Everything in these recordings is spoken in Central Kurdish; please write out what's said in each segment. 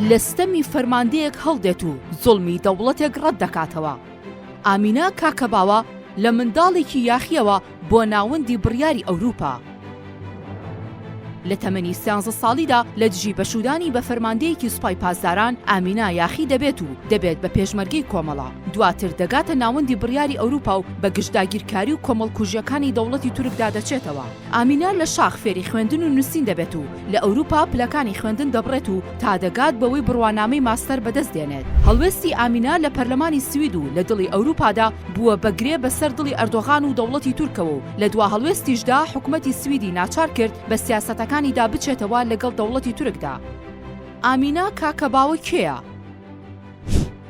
لە ستەمی فەرماندەیەک هەڵدێت و زوڵمی دەوڵەتێک ڕەت دەکاتەوە. ئامینە کاکەباوە لە منداڵێکی یاخییەوە بۆ ناوەندی بڕیاری ئەوروپا. لە تەمەنی سیانزە ساڵیدا لە دژی بەشوودانی بە فەرماندەیەکی سوپای پاسداران، ئامینا یاخی دەبێت و دەبێت بە پێشمەرگەی کۆمەڵە. دواتر دەگاتە ناوەندی بڕیاری ئەوروپا و بە گژ داگیرکاری و کۆمەڵکوژییەکانی دەوڵەتی تورکدا دەچێتەوە. ئامینا لە شاخ فێری خوێندن و نووسین دەبێت و لە ئەوروپا پلەکانی خوێندن دەبڕێت و تا دەگات بەوەی بڕوانامەی ماستەر بەدەست دێنێت. هەڵوێستی ئامینا لە پەرلەمانی سوید و لە دڵی ئەوروپادا بووە بە گرێ بەسەر دڵی ئەردۆغان و دەوڵەتی تورکەوە و لە دوا هەڵوێستیشدا حکومەتی سویدی ناچار کرد بە سیاسەتەکانیدا بچێتەوە لەگەڵ دەوڵەتی تورکدا. ئامینا کاکەباوە کێیە؟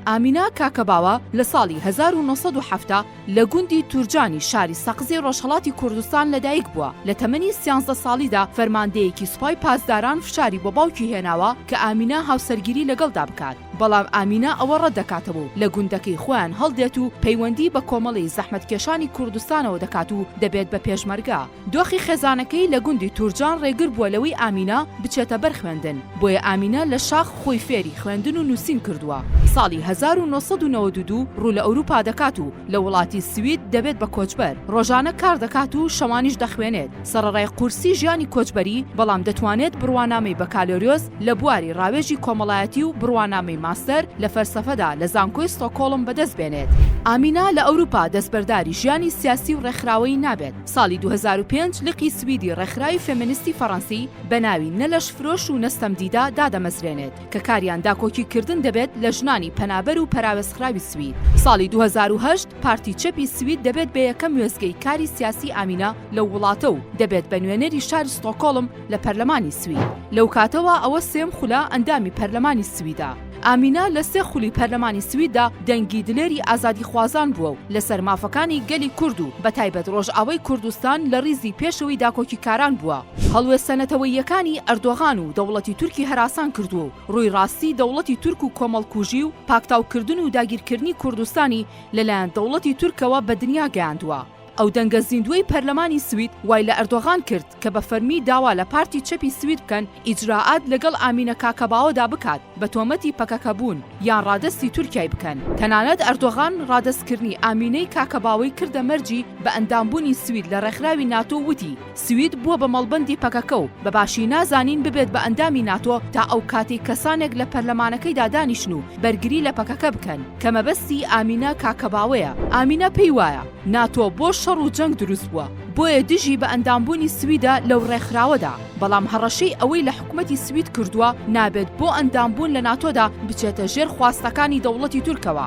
ئامینا کاکەباوە لە ساڵی 1970 لە گوندی تورجانی شاری سەقزی ڕۆژهەڵاتی کوردستان لەدایک بووە، لە تەمەنی سیانزدە ساڵیدا فەرماندەیەکی سوپای پاسداران فشاری بۆ باوکی هێناوە کە ئامینا هاوسەرگیری لەگەڵدا بکات، بەڵام ئامینا ئەوە ڕەتدەکاتەوە و لە گوندەکەی خۆیان هەڵدێت و پەیوەندی بە کۆمەڵەی زەحمەتکێشانی کوردستانەوە دەکات و دەبێت بە پێشمەرگە. دۆخی خێزانەکەی لە گوندی تورجان ڕێگر بووە لەوەی ئامینە بچێتە بەر خوێندن، بۆیە ئامینە لە شاخ خۆی فێری خوێندن و نووسین کردووە. ساڵی 1992 ڕوو لە ئەوروپا دەکات و لە وڵاتی سوید دەبێت بە کۆچبەر، ڕۆژانە کار دەکات و شەوانیش دەخوێنێت، سەڕەڕای قورسی ژیانی کۆچبەری، بەڵام دەتوانێت بڕوانامەی بەکالۆریۆس لە بواری ڕاوێژی کۆمەڵایەتی و بڕوانامەی ماستەر لە فەلسەفەدا لە زانکۆی ستۆکۆڵم بەدەست بێنێت. ئامینا لە ئەوروپا دەستبەرداری ژیانی سیاسی و ڕێکخراوەیی نابێت. ساڵی 2005 لقی سویدی ڕێکخراوی فێمێنیستی فەڕەنسی بە ناوی نە لەشفرۆش و نە ستەمدیدە دادەمەزرێنێت کە کاریان داکۆکی کردن دەبێت لە ژنانی پەنابەر و پەراوێزخراوی سوید. ساڵی 2008 پارتی چەپی سوید دەبێت بە یەکەم وێستگەی کاری سیاسی ئامینە لەو وڵاتە و دەبێت بە نوێنەری شاری ستۆکۆڵم لە پەرلەمانی سوید. لەو کاتەوە ئەوە سێم خولە ئەندامی پەرلەمانی سویدە. ئامینە لە سێ خولی پەرلەمانی سویددا دەنگی دلێری ئازادیخوازان بووە و لەسەر مافەکانی گەلی کورد و بەتایبەت ڕۆژئاوای کوردستان لە ڕیزی پێشەوەی داکۆکیکاران بووە. هەڵوێستە نەتەوەییەکانی ئەردۆغان و دەوڵەتی تورکی هەراسان کردووە و ڕووی ڕاستی دەوڵەتی تورک و کۆمەڵکوژی و پاکتاوکردن و داگیرکردنی کوردستانی لەلایەن دەوڵەتی تورکەوە بە دنیا گەیاندووە. ئەو دەنگە زیندووەی پەرلەمانی سوید وای لە ئەردۆغان کرد کە بە فەرمی داوا لە پارتی چەپی سوید بکەن ئیجرائات لەگەڵ ئامینە کاکەباوەدا بکات بە تۆمەتی پەکەکە بوون یان ڕادەستی تورکیای بکەن. تەنانەت ئەردۆغان ڕادەستکردنی ئامینەی کاکەباوەی کردە مەرجی بە ئەندامبوونی سوید لە ڕێکخراوی ناتۆ و وتی سوید بووە بە مەڵبەندی پەکەکە و بە باشی نازانین ببێت بە ئەندامی ناتۆ تا ئەو کاتەی کەسانێک لە پەرلەمانەکەیدا دانیشن و بەرگری لە پەکەکە بکەن کە مەبەستی ئامینە کاکەباوەیە. ئامینە پێی وایە ناتۆ بۆ شەڕ و جەنگ دروست بووە بۆیە دژی بە ئەندامبوونی سویدە لەو ڕێکخراوەدا، بەڵام هەڕەشەی ئەوەی لە حکومەتی سوید کردووە نابێت بۆ ئەندامبوون لە ناتۆدا بچێتە ژێر خواستەکانی دەوڵەتی تورکەوە.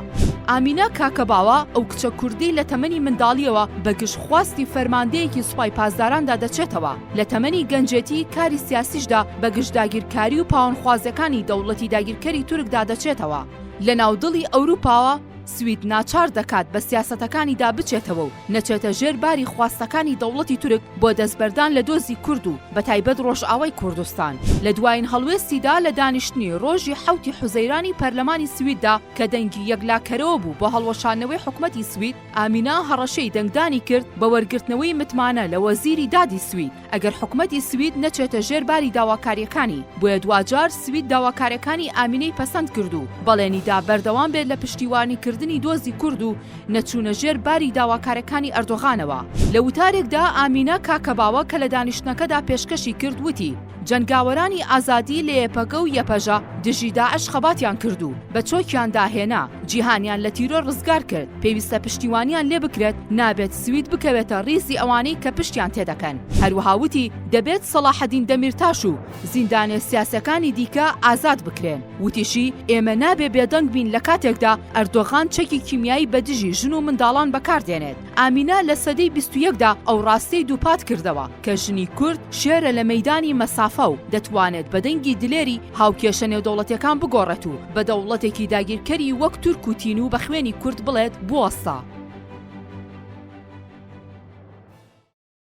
ئامینە کاکەباوە ئەو کچە کوردەی لە تەمەنی منداڵییەوە بە گژ خواستی فەرماندەیەکی سوپای پاسداراندا دەچێتەوە، لە تەمەنی گەنجێتی کاری سیاسیشدا بە گژ داگیرکاری و پاوانخوازیەکانی دەوڵەتی داگیرکەری تورکدا دەچێتەوە. لە ناو دڵی ئەوروپاوە سوید ناچار دەکات بە سیاسەتەکانیدا بچێتەوە و نەچێتە ژێر باری خواستەکانی دەوڵەتی تورک بۆ دەستبەردان لە دۆزی کورد و بەتایبەت ڕۆژئاوای کوردستان. لە دوایین هەڵوێستیدا لە دانیشتنی ڕۆژی حەوتی حوزەیرانی پەرلەمانی سویددا کە دەنگی یەکلاکەرەوە بوو بۆ هەڵوەشاندنەوەی حکومەتی سوید، ئامینە هەڕەشەی دەنگدانی کرد بە وەرگرتنەوەی متمانە لە وەزیری دادی سوید ئەگەر حکومەتی سوید نەچێتە ژێر باری داواکارییەکانی، بۆیە دواجار سوید داواکارییەکانی ئامینەی پەسەند کرد و بەڵێنی دا بەردەوام بێت لە پشتیوانیکردنی دۆزی کورد و نەچوونە ژێر باری داواکارییەکانی ئەردۆغانەوە. لە وتارێکدا ئامینە کاکەباوە کە لە دانیشتنەکەدا پێشکەشی کرد وتی، جەنگاوەرانی ئازادی لە یەپەگە و یەپەژە دژی داعش خەباتیان کرد و بە چۆکیاندا هێنا، جیهانیان لە تیرۆر ڕزگار کرد، پێویستە پشتیوانیان لێ بکرێت، نابێت سوید بکەوێتە ڕیزی ئەوانەی کە پشتیان تێدەکەن. هەروەها وتی، دەبێت سەڵاحەدین دەمیرتاش و زیندانیە سیاسیەکانی دیکە ئازاد بکرێن. وتیشی، ئێمە نابێ بێدەنگ بین لە کاتێکدا ئەردۆغان چەکی کیمیایی بە دژی ژن و منداڵان بەکاردێنێت. ئامینە لە سەدەی 21 دا ئەو ڕاستیەی دووپات کردەوە کە ژنی کورد شێرە لە مەیدانی مەسافە و دەتوانێت بە دەنگی دلێری هاوکێشە نێودەوڵەتیەکان بگۆڕێت و بە دەوڵەتێکی داگیرکەری وەک تورک و تینوو بە خوێنی کورد بڵێت بوەستە.